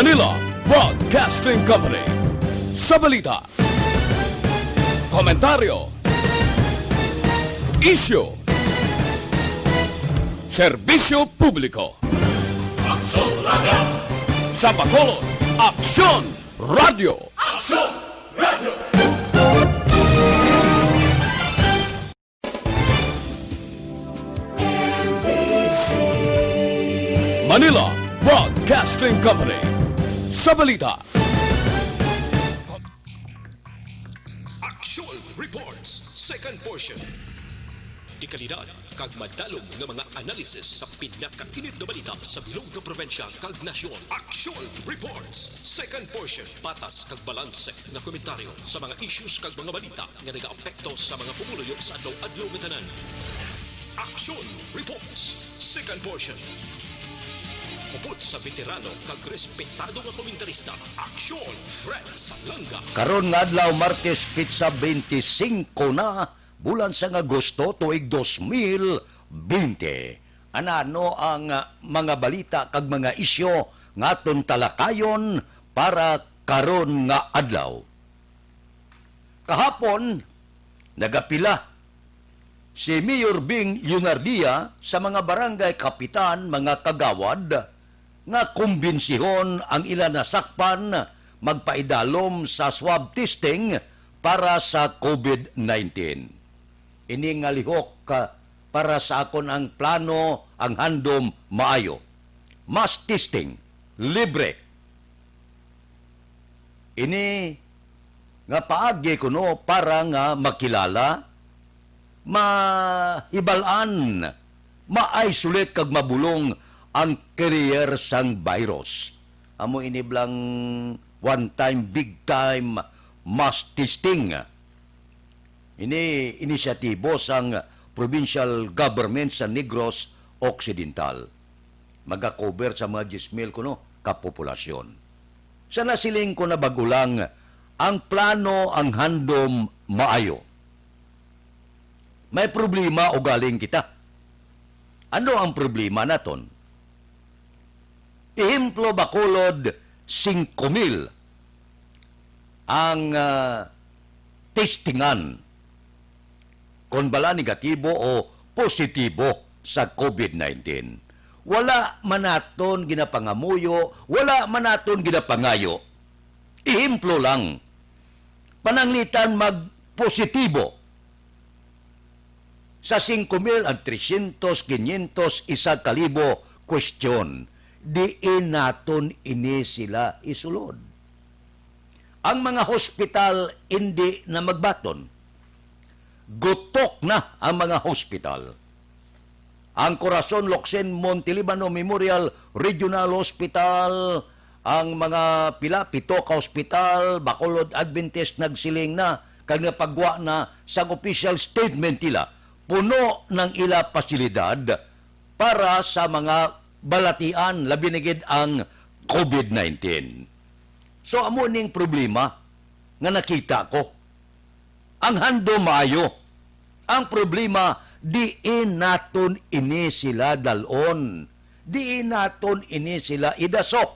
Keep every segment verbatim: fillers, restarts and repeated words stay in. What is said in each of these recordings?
Manila Broadcasting Company. Sa balita, komentaryo, isyu, serbisyo publiko. Aksyon Radio. Sa Bacolod, Aksyon Radio. Aksyon Radio. Manila Broadcasting Company. Sa balita, Action Reports, second portion. Dekalidad kag madalom nga mga analysis sa pinakainit nga balita sa bilog nga probinsya kag nasyon. Action Reports, second portion. Patas kag balanse nga komentaryo sa mga issues kag mga balita nga nagaapekto sa mga pumuluyo sa adlaw-adlaw nga tanan. Action Reports, second portion. Upod sa veterano kag respetado nga komentarista, Action Fred Salanga. Karon nga adlaw, Martes, petsa twenty-five na, bulan sang Agosto, tuig dos mil twenty. Anano ang, ah, mga balita kag mga isyu nga aton talakayon para karon nga adlaw? Kahapon, nagapila si Mayor Bing Leonardia sa mga barangay kapitan, mga kagawad, nga kumbensihon ang ila nasakpan magpaidalom sa swab testing para sa COVID nineteen. Ini nga lihok, ah, para sa akon ang plano, ang handom maayo. Mass testing, libre. Ini nga paagi kuno para nga makilala, mahibal-an, ma-isolate kag mabulong ang carrier sang virus. Amo ini blang one time, big time mass testing. Ini inisyatibo sang provincial government sa Negros Occidental. Magakober sa mga diyes mil kuno ka populasyon. Sa nasiling ko na bag-o lang, ang plano, ang handom maayo. May problema ugaling kita. Ano ang problema naton? Ehemplo, Bacolod, singko mil ang, ah, testingan kon bala negatibo o positibo sa COVID nineteen. Wala man naton ginapangamuyo, wala man naton ginapangayo. Ehemplo lang, pananglitan magpositibo sa singko mil ang tresyentos, kinyentos, isa ka libo, question, diin naton ini sila isulod? Ang mga hospital indi na magbaton. Gutok na ang mga hospital. Ang Corazon Locsin Montelibano Memorial Regional Hospital, ang mga pila, pito ka hospital, Bacolod Adventist nagsiling na, kag nagpagwa na sang official statement nila, puno ng ila pasilidad para sa mga balatian, labi na gid ang COVID nineteen. So, amo ning problema nga nakita ko. Ang handom maayo. Ang problema, diin naton ini sila dalon. Diin naton ini sila idasok.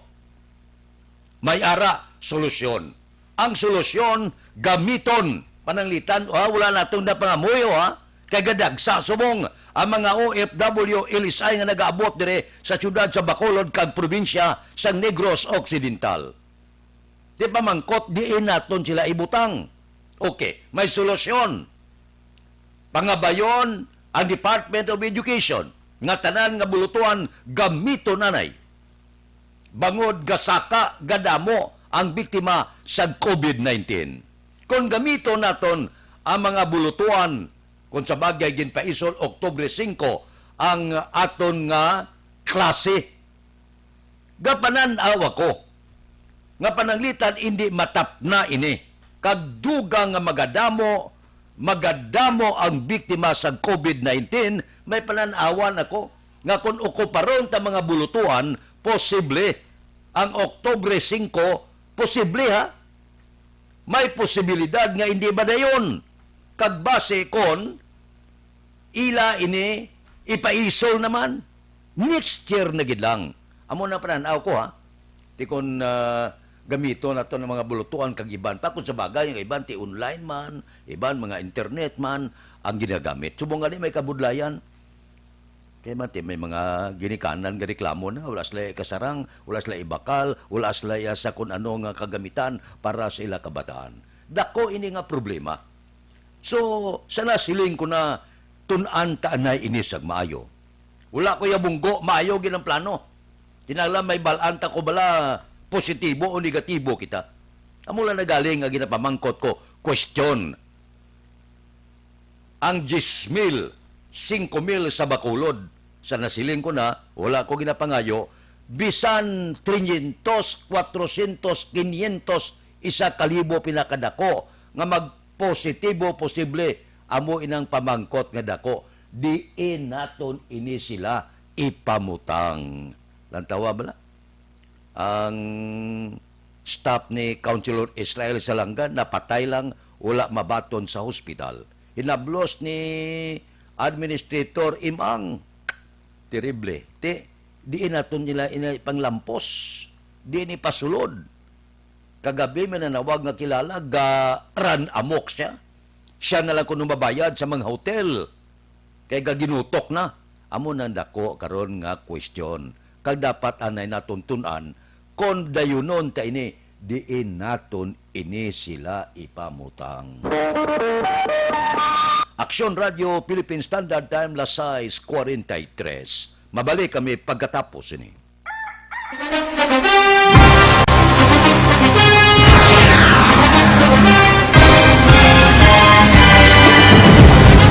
May ara, solusyon. Ang solusyon, gamiton. Pananglitan, ha, wala natong napangamuyo, ha? Kay gadagsa subong ang mga O F W, L S I nga nagaabot dire sa siyudad sa Bacolod kag probinsya sang Negros Occidental. Di pa mangkot, diin naton sila ibutang. Okay, may solusyon. Pangabayon ang Department of Education nga tanan nga bulutuan gamiton anay. Bangod gasaka, gadamo ang biktima sa COVID nineteen. Kung gamiton naton ang mga bulutuan, kung sa bagay ginpaisol Oktubre singko ang aton nga klase, gapanan-aw ako nga pananglitan indi matapna ini, kag dugang nga magadamo, magadamo ang biktima sa COVID nineteen, may panan-awan ako nga kung okuparon ta mga bulutuan, posible ang Oktubre singko, posible ha, may posibilidad nga hindi madayon. Kag base kon ila ini ipaisol naman, next year na gid lang. Amo na panan-aw ko, ha. Ti kon, ah, gamiton nato ng mga bulutuan kag iban pa, kung sa bagay, ang iban ti online man, iban mga internet man ang ginagamit. Subong gani may kabudlayan. Kay man ti may mga ginikanan nga reklamo na, wala sila ikasarang, wala sila ibakal, wala sila iya sa kun ano nga kagamitan para sa ila kabataan. Dako ini nga problema. So, sa nasiling ko na, tun-an ta anay ini sag maayo. Wala ko ya bunggo, maayo gid ang plano. Kinahanglan may bal-an ta ko bala positibo o negatibo kita. Amo lang nagaling nga ginapamangkot ko, question. Ang diyes mil, singko mil sa Bacolod, sa nasiling ko na, wala ko ginapangayo, bisan tresyentos, kwatrosyentos, kinyentos, isa ka libo pinakadako nga magpositibo posible, amo inang pamangkot nga dako, diin naton ini sila ipamutang. Lantawa bala? Ang staff ni Councilor Israel Salanga napatay lang, wala mabaton sa hospital. Hinablos ni Administrator Imang, terrible. Ti, diin naton nila ina panglampos, diin ipasulod. Kagabi may nanawag nga kilala, ga run amok siya. Siya na lang kuno mabayad sa mga hotel. Kay gaginutok na. Amo nang dako karon nga question. Kag dapat anay naton tun-an kon dayunon ta ini, diin naton ini sila ipamutang. Aksyon Radio Philippine Standard Time, las sais cuarenta y tres. Mabalik kami pagkatapos ini.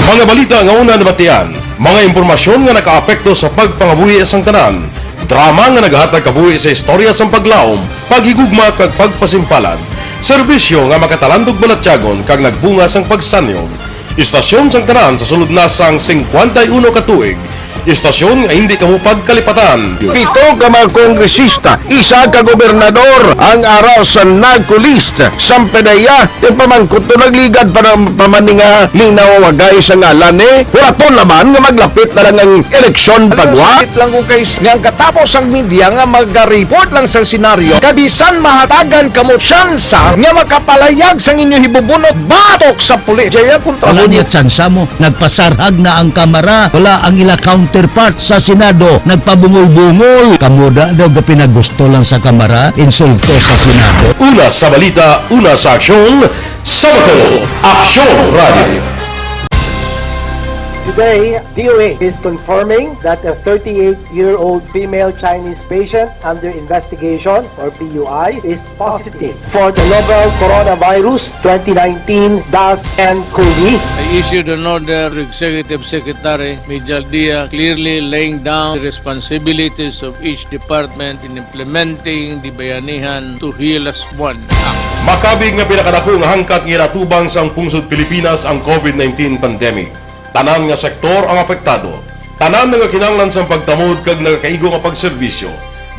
Mga balita nga una nabatian, mga impormasyon nga nakaapekto sa pagpangabuhi sang tanan, drama nga nagahatag kabuhi sa istorya sang paglaom, paghigugma kag pagpasimpalan, serbisyo nga makatalandog balatyagon kag nagbunga sang pagsanyog. Istasyon sang tanan sa sulod na sang singkwenta y uno ka tuig. Istasyon nga hindi kamo pagkalipatan. Pito ka mga kongresista, isa ka gobernador ang ara sa NAGCO list. Sang PDEA, ti pamangkot to nagligad pa ng pamaninga ning nawawagay sa ngalan ni. Huraton naman nga maglapit na lang ang eleksyon. Alam mo, pagwa. Sakit lang ko kay s-, nga ang katapos ang media nga magariport lang sa senaryo, kabisan mahatagan kamo tsansa nga makapalayag sang inyo hibubunot batok sa pulis. Jaya kontra. Wala mo niya tsansa mo. Nagpasarhag na ang kamara. Wala ang ila counterpart sa Senado. Nagpabungol-bungol. Kamo da daw gapinagusto lang sa kamara. Insulto sa Senado. Una sa balita, una sa aksyon, sa Bacolod, Aksyon Radio. Today, D O A is confirming that a thirty-eight-year-old female Chinese patient under investigation, or P U I, is positive for the novel coronavirus twenty nineteen dash N cov. I issued an order to Executive Secretary Mijal Dia, clearly laying down the responsibilities of each department in implementing the Bayanihan to Heal Us One Act. Makabig nga pinakadako nga hangkat nga ginatubang sang pungsod Pilipinas ang covid nineteen pandemic. Tanan nga sektor ang apektado. Tanan nagakinahanglan sang pagtamod kag nagakaigo nga pagserbisyo.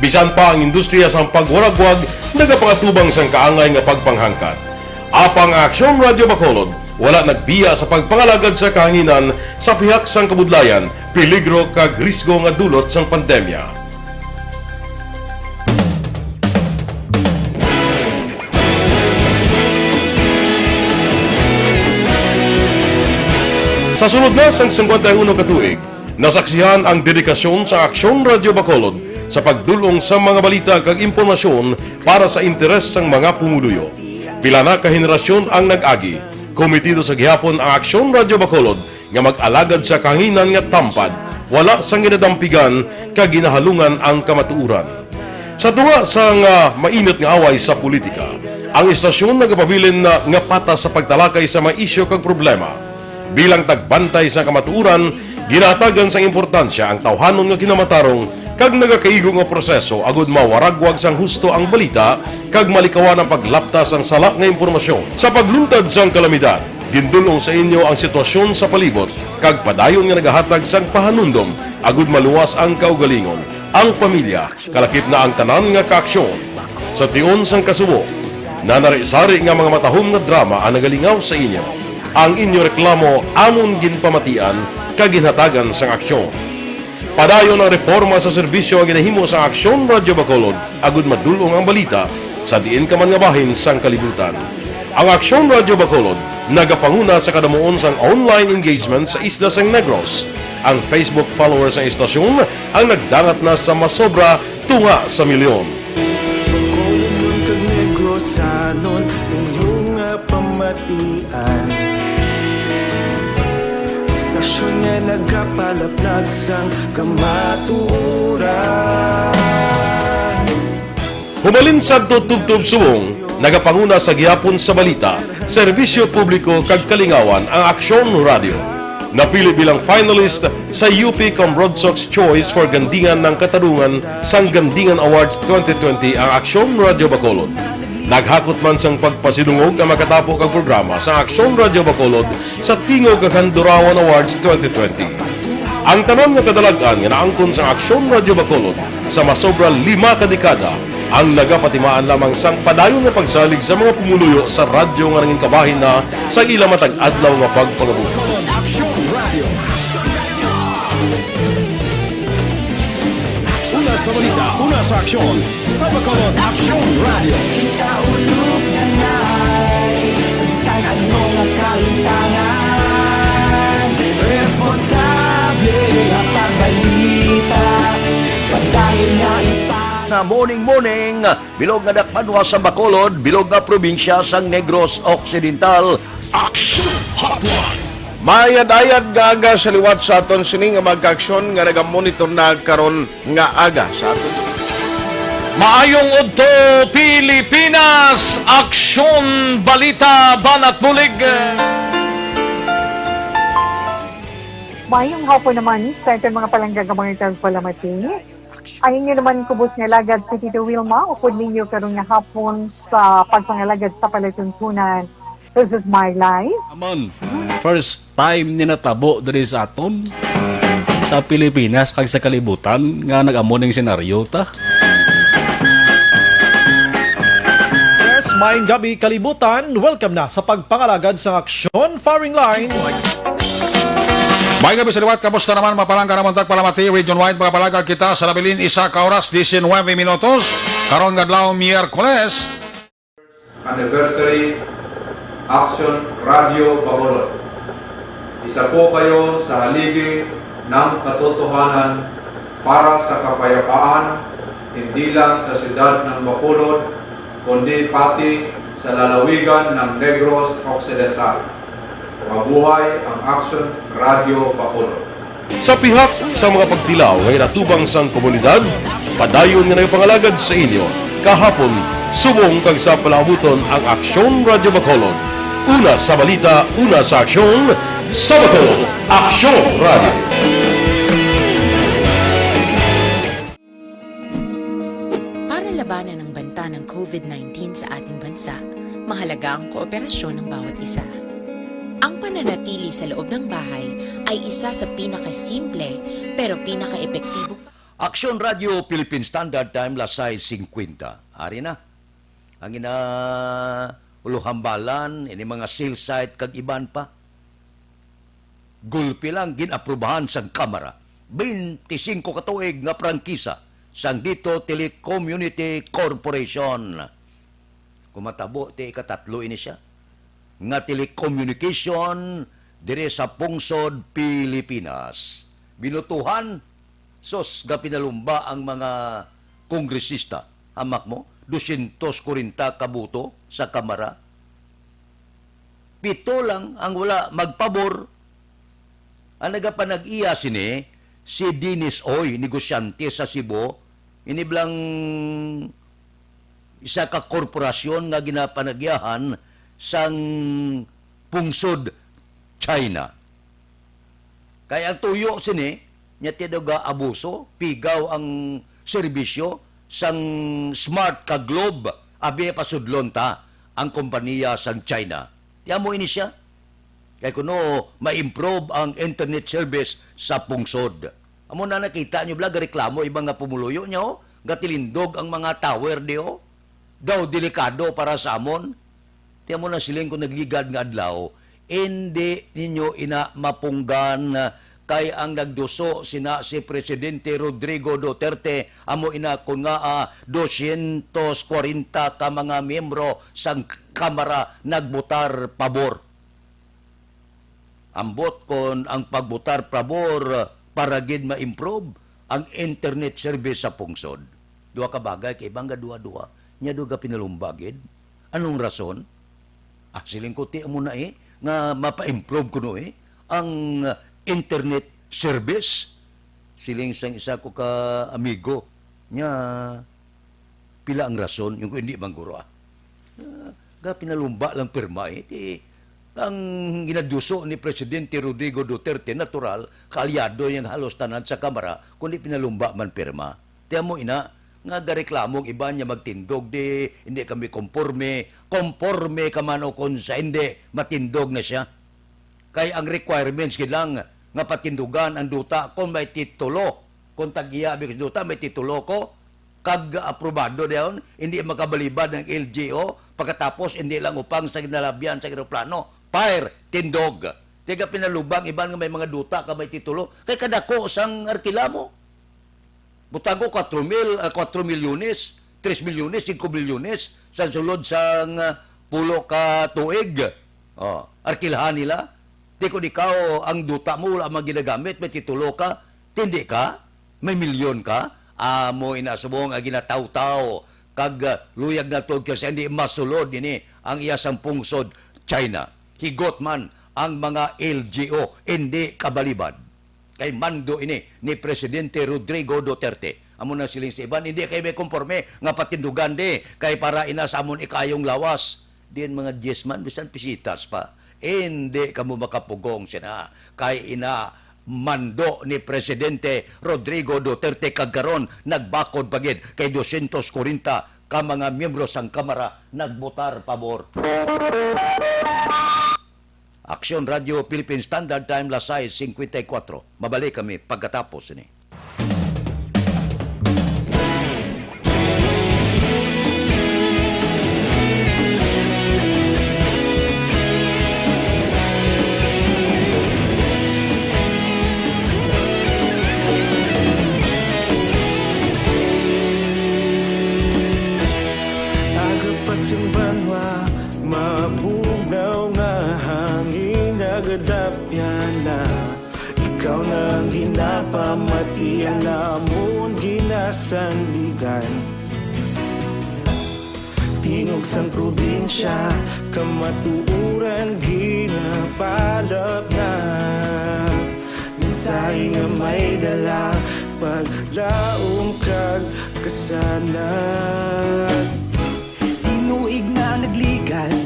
Bisan pa ang industriya sang pagwaragwag nagapangatubang sang kaangay nga pagpanghangkat. Apang ang Aksyon Radio Bacolod wala nagbiya sa pagpangalagad sa kahanginan sa pihak sang kabudlayan, peligro kag risgo nga dulot sang pandemya. Sa sulod na sang singkwenta y uno ka tuig, nasaksihan ang dedikasyon sa Aksyon Radio Bacolod sa pagdul-ong sa mga balita kag impormasyon para sa interes sang mga pumuluyo. Pila na ka henerasyon ang nag-agi, kometido sa gihapon ang Aksyon Radio Bacolod nga mag-alagad sa kahanginan nga tampad, wala sang ginadampigan kag ginahalungan ang kamatuoran. Sa tunga sang, ah, mainit nga away sa politika, ang istasyon nagapabilin na nga patas sa pagtalakay sa mga isyu kag problema. Bilang tagbantay sa kamatuoran, ginahatagan sang importansya ang tawhanon nga kinamatarong kag nagakaigo nga proseso agud mawaragwag sang husto ang balita kag malikawan ang paglapta sang sala nga impormasyon. Sa pagluntad sang kalamidad, gindul-ong sa inyo ang sitwasyon sa palibot kag padayon nga nagahatag sang pahanumdom agud maluwas ang kaugalingon, ang pamilya, kalakip na ang tanan nga kaaksyon. Sa tion sang kasubo, nanari-sari nga mga matahom nga drama ang nagalingaw sa inyo. Ang inyo reklamo amon ginpamatian kag ginhatagan sang aksyon. Padayon ang reporma sa serbisyo nga ginahimo sa Aksyon Radyo Bacolod, agud madul-ong ang balita sa diin ka man nga bahin sang kalibutan. Ang Aksyon Radyo Bacolod nagapanguna sa kadamuon sang online engagement sa isla sang Negros. Ang Facebook followers sang istasyon ang nagdangat na sa masobra tunga sa milyon. Bacolodon kag Negrosanon, inyo nga pamatian. Istasyon nga nagapalaplag sang kamatuoran. Hubalin sadto tubtob subong, nagapanguna sa gihapon sa balita, serbisyo publiko kag kalingawan ang Aksyon Radyo. Napili bilang finalist sa U P Cambronsox Choice for Gandingan ng Katarungan sang Gandingan Awards twenty twenty ang Aksyon Radyo Bacolod. Naghakot man sang pagpasidungog ang makatapo kag programa sa Aksyon Radyo Bacolod sa Tingog kag Handurawan Awards twenty twenty. Ang tanan nga kadalag-an nga naangkon sang Aksyon Radyo Bacolod sa masobra lima ka dekada ang nagapatimaan lamang sang padayon nga pagsalig sa mga pumuluyo sa radyo nga nangin kabahin na sa ila matag adlaw nga pagpangabuhi. Aksyon Radio. Una sa balita, una sa aksyon, sa Bacolod Aksyon Radio. Kita ulog na nay, sa bisan ano nga kahintangan, responsable nga pagbalita, padayon nga ipa- Nga morning, morning, bilog nga dakpanwa sa Bacolod, bilog nga probinsya sang Negros Occidental. Aksyon Hotline. Mayad-ayad nga aga sa liwat sa aton sini nga mga kaaksyon nga nagamonitor na karon nga aga sa aton. Maayong udto, Pilipinas! Aksyon, balita, banat bulig. Maayong hapon naman sa aton mga palangga nga mga tagpalamati. Ang inyo naman kubos nga alagad si Tito Wilma, upod ninyo karon nga hapon sa pagpangalagad sa palatuntunan. This is my life. Amon, first time ni natabo diri sa aton, sa Pilipinas kag sa kalibutan nga nag-amo ning senaryo ta. Yes, maayong gabi, kalibutan. Welcome na sa pagpangalagad sang aksyon, firing line. May gabi sa liwat, kamusta naman, mapalangga naman tagpalamati, region wide, mga palagad kita sa nabilin, isa ka oras, diecinuebe minutos, karon nga adlaw, Miyerkules. Anniversary Action Radio Bacolod. Isa po kayo sa haligi ng katotohanan para sa kapayapaan, hindi lang sa siyudad ng Bacolod, kundi pati sa lalawigan ng Negros Occidental. Mabuhay ang Action Radio Bacolod. Sa pihak sa mga pagtilaw nga ginatubang sang komunidad, padayon nga nagapangalagad sa inyo kahapon, subong kag sa palaabuton ang Aksyon Radyo Bacolod. Una sa balita, una sa aksyon, sa Bacolod, Aksyon Radyo. Para labanan ang banta ng COVID nineteen sa ating bansa, mahalaga ang kooperasyon ng bawat isa. Ang pananatili sa loob ng bahay ay isa sa pinakasimple pero pinakaepektibong pa- Aksyon Radio Philippine Standard Time, las sais singkwenta. Ari na. Ang ina Uluhambalan, ini mga cell site kag iban pa. Gulpi lang gin-aprubahan sang Kamara, twenty-five ka tuig nga prangkisa sang Dito Telecommunity Corporation. Kumatabo ti ikatatlo ini siya nga telecommunication diri sa pungsod Pilipinas. Binutuhan, sus, nga pinalumba ang mga kongresista. Hamak mo, dosyentos kwarenta ka boto sa Kamara. Pito lang ang wala magpabor. Ang nagapanag-iya sini, si Dennis Oy, negosyante sa Cebu, ini blang isa ka korporasyon nga ginapanag-iyahan sang pungsod China. Kay ang tuyo sini, nya ti daw ga abuso, pigaw ang serbisyo sang Smart kag Globe, abi pasudlon ta ang kompanya sang China. Ti amo ini siya. Kay kuno ma-improve ang internet service sa pungsod. Amo na nakita nyo bala, gareklamo iba nga pumuluyo niya, oh. Gatilindog ang mga tower di, oh. Daw delikado para sa amon. Ti amo na siling ko nagligad nga adlaw, indi ninyo ina mapunggan, ah, Kay ang nagduso sina si Presidente Rodrigo Duterte, amo ina kon ngaa dosyentos kwarenta ka mga miyembro sang Kamara nagbotar pabor. Ambot kon ang pagbotar pabor para gid ma-improve ang internet service sa pungsod. Duha ka bagay kay bangga duha-duha, nya duha ka pinalumba gid. Anong rason? Ah, siling ko, ti amo na eh, nga mapa-improve kuno eh ang, ah, internet service. Siling sang isa ko ka amigo, nya, pila ang rason? Yung ko, hindi man guro, ah. Ah, ga pinalumba lang pirma eh. Ti, ang ginaduso ni Presidente Rodrigo Duterte, natural, kaalyado yang halos tanan sa Kamara, kundi pinalumba man pirma. Ti amo ina, nga gareklamo ang iban niya magtindog di, hindi kami komporme, komporme ka man o kung sa hindi, matindog na siya. Kay ang requirements gid lang nga patindugan ang duta kung may titulo. Kung tag-iya abi ko sa duta, may titulo ko, kag aprobado dayon, hindi makabalibad ang L G U, pagkatapos hindi lang upang sa ginalabyan sa eroplano. Fire, tindog. Tiga pinalubang iban nga may mga duta ka may titulo. Kay kadako sang arkila mo. Butang ko, kwatro mil, ah, kwatro milyones, tres milyones, singko milyones sa sulod sang, ah, pulo ka tuig. Oh, arkilhan nila. Di ko ikaw, ang duta mo, wala man ginagamit, may titulo ka, tindi ka, may milyon ka, amo ina subong ang ginatawtaw, kag, ah, luyag na tuod ka sa hindi masulod ini ang iya sang pungsod, China. Higot man ang mga L G U, hindi kabalibad. Kay mando ini ni Presidente Rodrigo Duterte. Amo na siling sa iban, hindi kay may konforme nga patindugan di, kay para ina sa amon ikayong lawas. Din mga diyes man, bisan pisitas pa. Hindi kamo makapugong sina. Kay ina, mando ni Presidente Rodrigo Duterte kag karon nagbakod pa gid kay dosyentos kwarenta ka mga miyembro sang Kamara nagbotar pabor. Aksyon Radyo Philippine Standard Time, las sais cincuenta y cuatro. Mabalik kami pagkatapos ini. Aga pa sing banwa, mabugnaw nga hangin nagadapyan na. Ikaw na ang ginapamati, ang amon ginasandigan. Tingog sang probinsya, kamatuoran ginapalapnap. Mensahe nga may dala, paglaom kag kasanag. Tinuig na nagligan,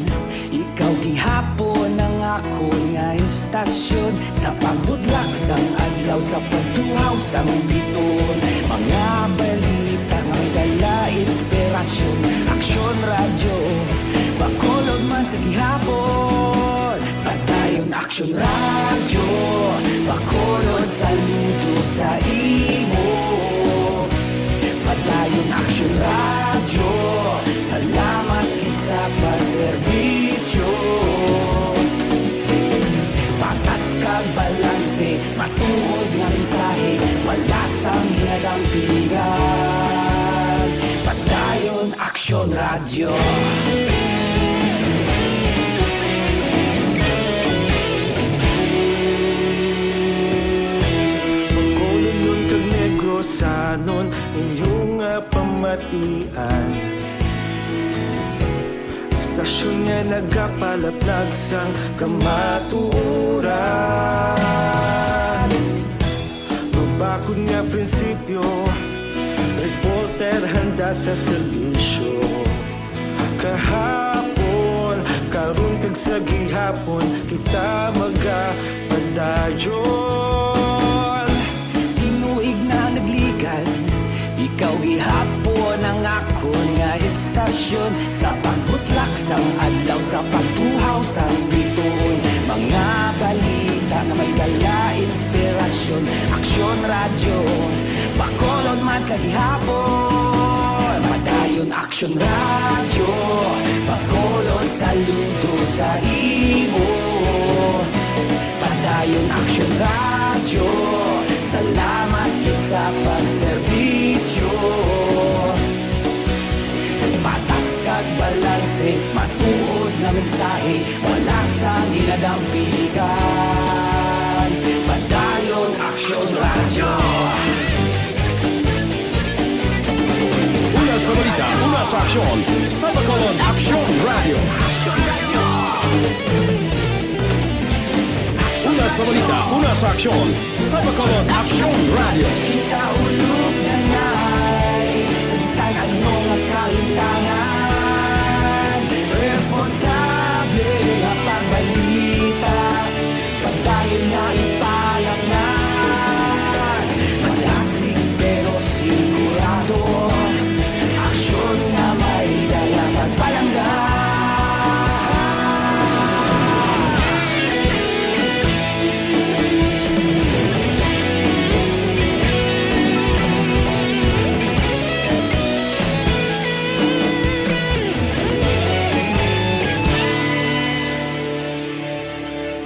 ikaw gihapon ang akon nga istasyon. Sa pagbutlak sang adlaw, sa pagtuhaw sang biton, mga balita nga may dala inspirasyon. Aksyon Radyo, Bacolod man sa gihapon. Padayon Aksyon Radyo, Bacolod, saludo sa imo. Padayon Aksyon Radyo, salamat gid sa pagserbisyo. Patas kag balanse, matuod nga mensahe, wala sang ginadampigan. Padayon Aksyon Radyo. Bacolod kag Negrosanon, inyo nga pamatian. Istasyon nga nagapalaplag sang kamatuoran. Mabakod nga prinsipyo, reporter handa sa serbisyo. Kahapon, karon kag sa gihapon, kita magapadayon. Tinuig na nagligan, ikaw gihapon ang akon nga istasyon. Sa pagbutlak sang adlaw, sa pagtuhaw sang bituon, mga balita nga may dala inspirasyon. Aksyon Radyo, Bacolod man sa gihapon. Padayon Aksyon Radyo, Bacolod, saludo sa imo. Padayon Aksyon Radyo, Pagserbisyo, patas kag balanse, matuod nga mensahe, wala sang ginadampigan. Padayon Aksyon Radyo. Una sa balita, una sa aksyon, sa Bacolod Aksyon Radyo. Aksyon Radyo. Una sa balita, una sa aksyon, sa Bacolod Aksyon Radyo. Ikaulog na ngay sa bisan ano nga kahintangan. Responsable nga pagbalita, pagdayon nga ipalaknag. Malasig pero sigurado, aksyon nga may dala pagpalangga.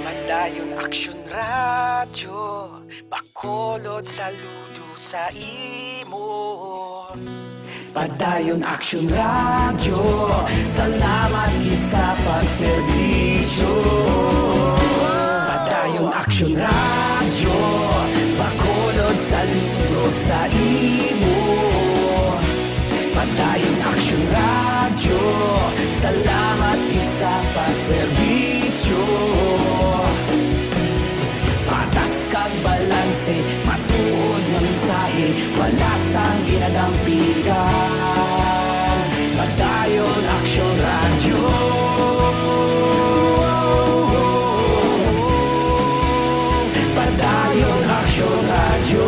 Padayon Aksyon Radyo, Bacolod, saludo sa imo. Padayon Aksyon Radyo, salamat gid sa pagserbisyo. Padayon Aksyon Radyo, Bacolod, saludo sa imo. Padayon Aksyon Radyo, salamat gid sa pagserbisyo. Patas kag balanse, matuod nga mensahe, wala sang ginadampigan. Padayon Aksyon Radyo. Padayon Aksyon Radyo.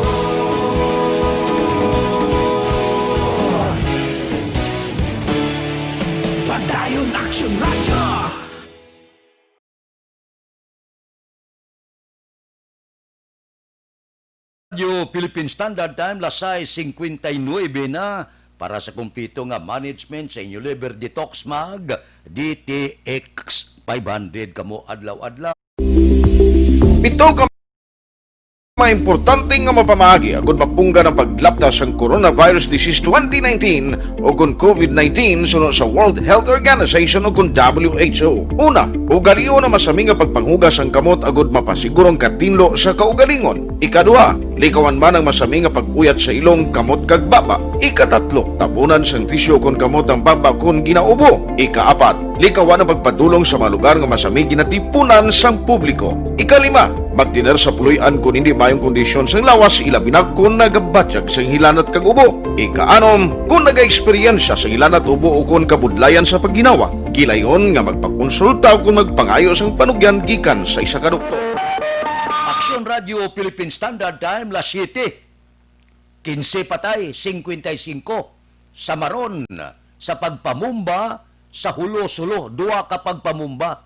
Padayon Aksyon Radyo. Radio Philippine Standard Time, las sais cincuenta y nueve na. Para sa kumpleto nga management sa inyo liver detox, mag D T X five hundred kamo adlaw-adlaw. Pito ka mga importante nga mapamaagi agud mapunggan ang paglapta sang coronavirus disease twenty nineteen o kon COVID nineteen suno sa World Health Organization o kon W H O. Una, ugalion ang masami nga pagpanghugas sang kamot agud mapasiguro ang katinlo sa kaugalingon. Ikaduha, likawan man ang masami nga pag-uyat sa ilong, kamot, kag baba. Ikatatlo, tabunan sang tisyu kon kamot ang baba kon ginaubo. Ikaapat, likawan ang pagpadulong sa mga lugar nga masami ginatipunan sang publiko. Ikalima, magtener sa puloy-an kon hindi maayong kondisyon sang lawas, ilabi na kon nagabatyag sang hilanat kag ubo. Ikaanom, kon nagaeksperyensya sang hilanat, ubo, o kon kabudlayan sa pagginawa, gilayon nga magpakonsulta o kon magpangayo sang panugyan gikan sa isa ka doktor. Aksyon Radio Philippine Standard Time, las siyete. Kinse patay, singkwenta y singko sa Maron sa pagpamumba sa Hulo-Sulo, duha ka pagpamumba.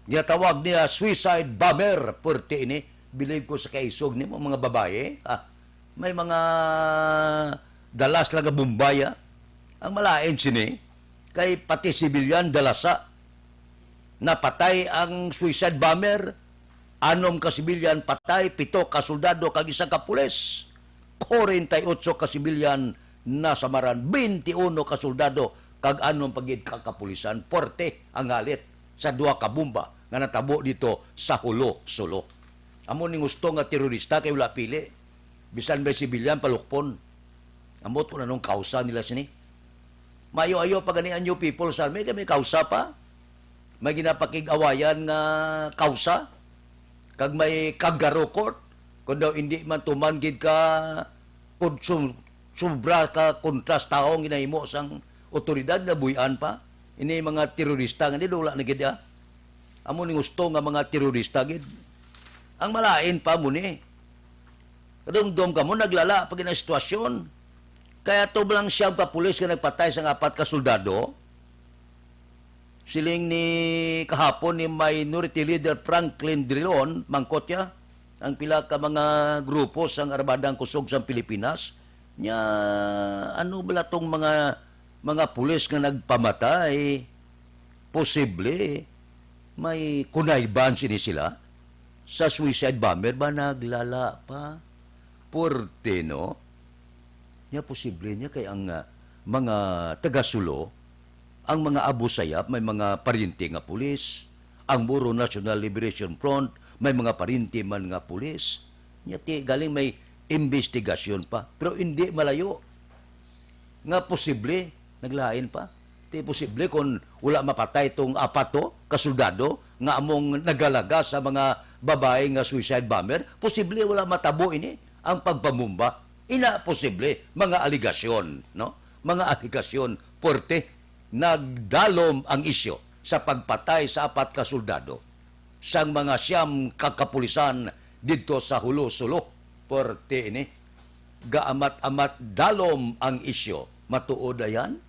Ginatawag niya suicide bomber, puwerte ini. Believe ko sa kaisog nimo, mga babayi, ha? May mga dalas lang nga bomba, ya. Ang malain sini, kay pati civilian dalasa. Napatay ang suicide bomber, anom ka sibilyan patay, pito ka soldado kag isa ka pulis. Kwarenta y otso ka sibilyan nasamaran, bente uno ka soldado kag anom pa gid ka kapulisan. Puwerte ang halit sa duha ka bomba nga natabo dito sa Hulo, Sulo. Amo ning husto nga terorista kay wala pili. Bisan may sibilyan, palukpon. Ambot kung anong kausa nila sini. Maayo-ayo pa gani ang New People's Army kay may kausa pa. May ginapakig-awayan nga kausa, kag may kangaroo court. Kung daw hindi man tuman gid ka, kung sum-, sobra ka kontra sa tawo ang ginahimo sang otoridad, nabuy-an pa. Ini mga terorista nga nila, wala na gid, ah. Amo ning husto nga mga terorista gid. Ang malain pa mo ni. Kadumdom ka mo, naglala pa gid ang sitwasyon. Kaya to lang siyam ka pulis nga nagpatay sang apat ka soldado. Siling ni kahapon ni Minority Leader Franklin Drilon, mangkot siya, ang pila ka mga grupo sang Armadang Kusog sang Pilipinas, nya, ano bala tong mga, mga pulis nga nagpamatay? Posible may kunayban sini sila sa suicide bomber ba? Naglala pa. Puwerte, no? Nya posible niya kay ang, ah, mga taga-Sulu, ang mga Abu Sayyaf may mga paryente nga pulis, ang Moro National Liberation Front may mga paryente man nga pulis. Nya ti galing may imbestigasyon pa, pero hindi malayo nga posible naglain pa. Ti posible kon wala mapatay tong apat to ka soldado nga among nagalaga sa mga babae nga suicide bomber, posible wala matabo ini ang pagpamumba. Ina posible, mga aligasyon, no? Mga aligasyon, puwerte. Nagdalom ang isyu sa pagpatay sa apat ka soldado sang mga siyam ka kapulisan didto sa Hulo, Sulu. Puwerte ini. Gaamat-amat dalom ang isyu. Matuod ayan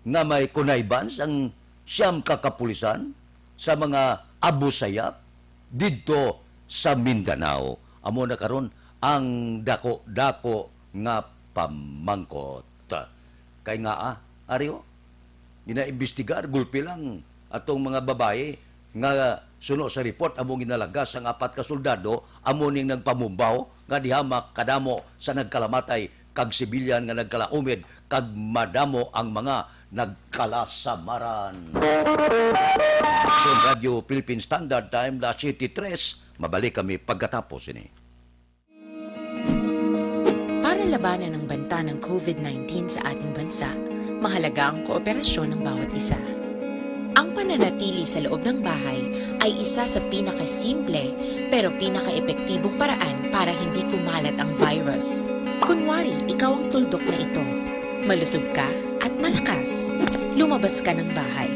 nga may connivance ang siyam ka kapulisan sa mga Abu Sayyaf didto sa Mindanao. Amo na karon ang dako-dako nga pamangkot. Kay nga, ah, ari, oh, ginaimbestigar, gulpi lang atong mga babae nga suno sa report amo ginalagas ang apat ka soldado, amo ning nagpamumbaw nga diha makadamo sa nagkalamatay kag sibilyan nga nagkalaumid kag madamo ang mga nagkalasamaran. Sa Radyo Philippine Standard Time, alas siyete tres, mabalik kami pagkatapos ini. Para labanan ang banta ng covid nineteen sa ating bansa, mahalaga ang kooperasyon ng bawat isa. Ang pananatili sa loob ng bahay ay isa sa pinakasimple pero pinakaepektibong paraan para hindi kumalat ang virus. Kunwari, ikaw ang tuldok na ito. Malusog ka at malakas. Lumabas ka ng bahay.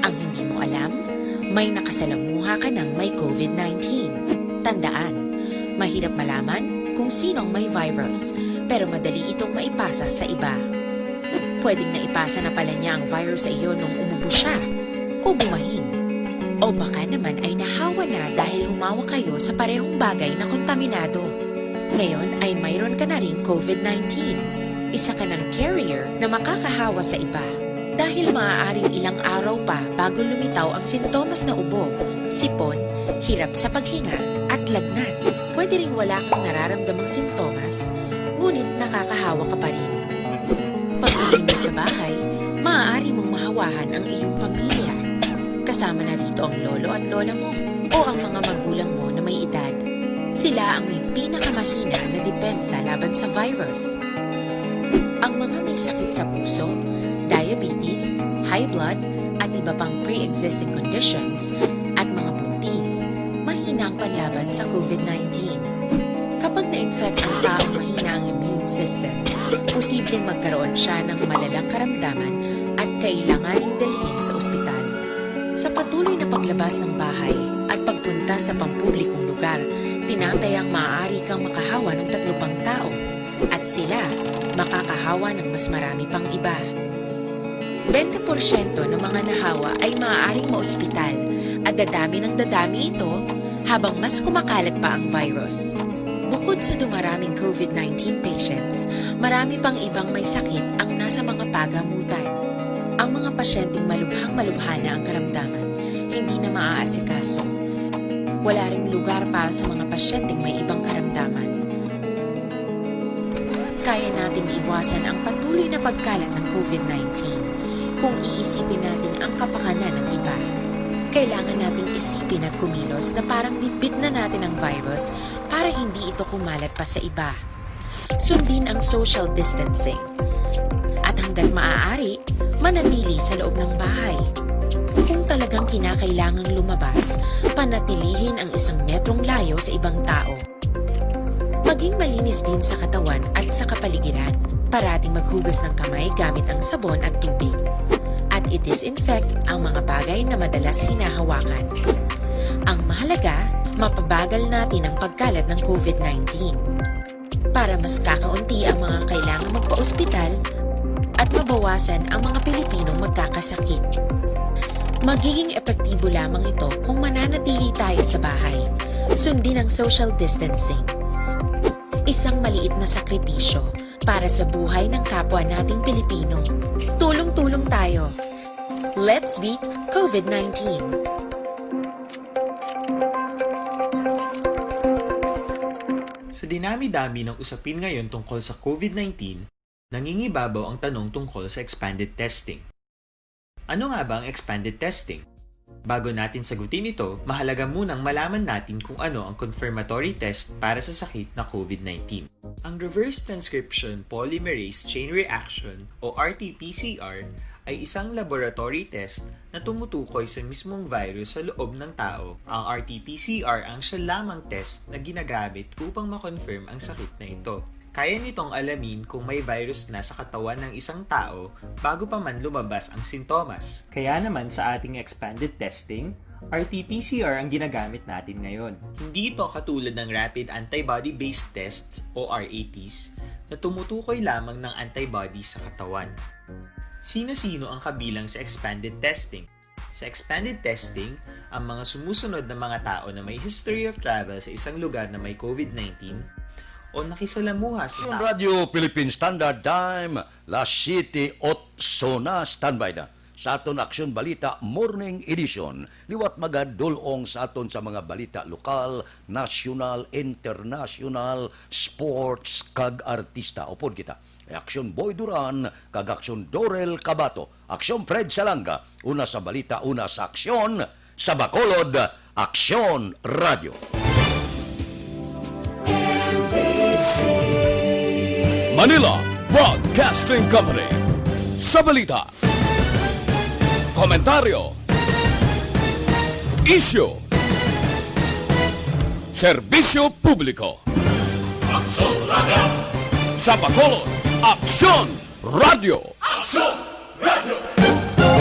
Ang hindi mo alam, may nakasalamuha ka ng may covid nineteen. Tandaan, mahirap malaman kung sino ang may virus, pero madali itong maipasa sa iba. Pwedeng naipasa na pala niya ang virus sa iyo nung umubo siya o bumahin. O baka naman ay nahawa na dahil humawa kayo sa parehong bagay na kontaminado. Ngayon ay mayroon ka na ring covid nineteen. Isa ka ng carrier na makakahawa sa iba. Dahil maaaring ilang araw pa bago lumitaw ang sintomas na ubo, sipon, hirap sa paghinga, at lagnat. Pwede ring wala kang nararamdamang sintomas, ngunit nakakahawa ka pa rin. Pag-uwi mo sa bahay, maaari mong mahawahan ang iyong pamilya. Kasama na rito ang lolo at lola mo o ang mga magulang mo na may edad. Sila ang may pinakamahina na depensa laban sa virus. Ang mga may sakit sa puso, diabetes, high blood, at iba pang pre-existing conditions, at mga buntis, mahina ang panlaban sa covid nineteen. Kapag na-infect ang taong mahina ang immune system, posibleng magkaroon siya ng malalang karamdaman at kailanganing dalhin sa ospital. Sa patuloy na paglabas ng bahay at pagpunta sa pampublikong lugar, tinatayang maaari kang makahawa ng tatlo pang tao, at sila makakahawa ng mas marami pang iba. Bente porsyento ng mga nahawa ay maaaring maospital, at dadami ng dadami ito habang mas kumakalat pa ang virus. Bukod sa dumaraming covid nineteen patients, marami pang ibang may sakit ang nasa mga pagamutan. Ang mga pasyenteng malubhang-malubha na ang karamdaman, hindi na maaasikaso. Wala ring lugar para sa mga pasyenteng may ibang karamdaman. Kaya nating iwasan ang patuloy na pagkalat ng covid nineteen kung iisipin natin ang kapakanan ng iba. Kailangan nating isipin at kumilos na parang bitbit na natin ang virus para hindi ito kumalat pa sa iba. Sundin ang social distancing. At hanggat maaari, manatili sa loob ng bahay. Kung talagang kinakailangang lumabas, panatilihin ang isang metrong layo sa ibang tao. Maging malinis din sa katawan at sa kapaligiran. Parating maghugas ng kamay gamit ang sabon at tubig. At i-disinfect ang mga bagay na madalas hinahawakan. Ang mahalaga, mapabagal natin ang pagkalat ng covid nineteen. Para mas kakaunti ang mga kailangang magpa-ospital at mabawasan ang mga Pilipinong magkakasakit. Magiging epektibo lamang ito kung mananatili tayo sa bahay. Sundin ang social distancing. Isang maliit na sakripisyo para sa buhay ng kapwa nating Pilipino. Tulong-tulong tayo. Let's beat covid nineteen. Sa dinami-dami ng usapin ngayon tungkol sa COVID nineteen, nangingibabaw ang tanong tungkol sa expanded testing. Ano nga ba ang expanded testing? Bago natin sagutin ito, mahalaga munang malaman natin kung ano ang confirmatory test para sa sakit na COVID nineteen. Ang reverse transcription polymerase chain reaction o R T P C R ay isang laboratory test na tumutukoy sa mismong virus sa loob ng tao. Ang R T P C R ang siya lamang test na ginagamit upang ma-confirm ang sakit na ito. Kaya nitong alamin kung may virus na sa katawan ng isang tao bago pa man lumabas ang sintomas. Kaya naman sa ating expanded testing, R T P C R ang ginagamit natin ngayon. Hindi ito katulad ng rapid antibody-based tests o R A Ts na tumutukoy lamang ng antibody sa katawan. Sino-sino ang kabilang sa expanded testing? Sa expanded testing, ang mga sumusunod na mga tao na may history of travel sa isang lugar na may COVID nineteen o nakisalamuha sa Aksyon tao. Radio Philippine Standard Time, las siyete otso na. Standby na sa aton Aksyon Balita Morning Edition. Liwat magadulong sa aton sa mga balita lokal, nasyonal, internasyonal, sports, kag artista. Upod kita, Aksyon Boy Duran, kag Aksyon Dorel Cabato. Aksyon Fred Salanga, una sa balita, una sa aksyon, sa Bacolod, Aksyon Radio. Manila Broadcasting Company. Sa balita, komentaryo, isyu, serbisyo publiko. Sa Bacolod, Aksyon Radio.